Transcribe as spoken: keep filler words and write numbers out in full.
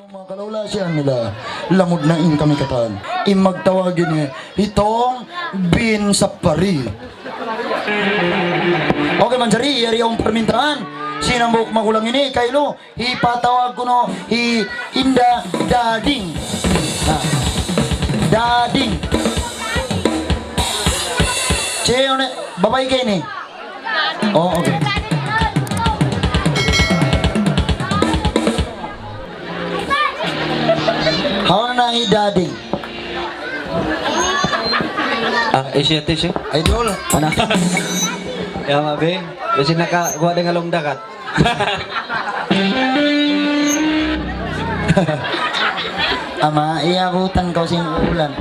Manga kalaulahan nila, lamud na in kami katan. In magtawag ini, Hitong bin Sapari. Okay, manjari, yari in parmintaan sin hambuuk magulang ini, kailu, hipatawag kunu', hi Inda Dading. Ha. Dading. Siya yan, babai kay ini. Oh, okay. Hawnu na hi Dading? Ah, isi ati si. Idol. Ana. Ya, mabe. Bisan nakaguwa' dayn ha lawm dagat. Ama, iyabutan kaw sin ulan.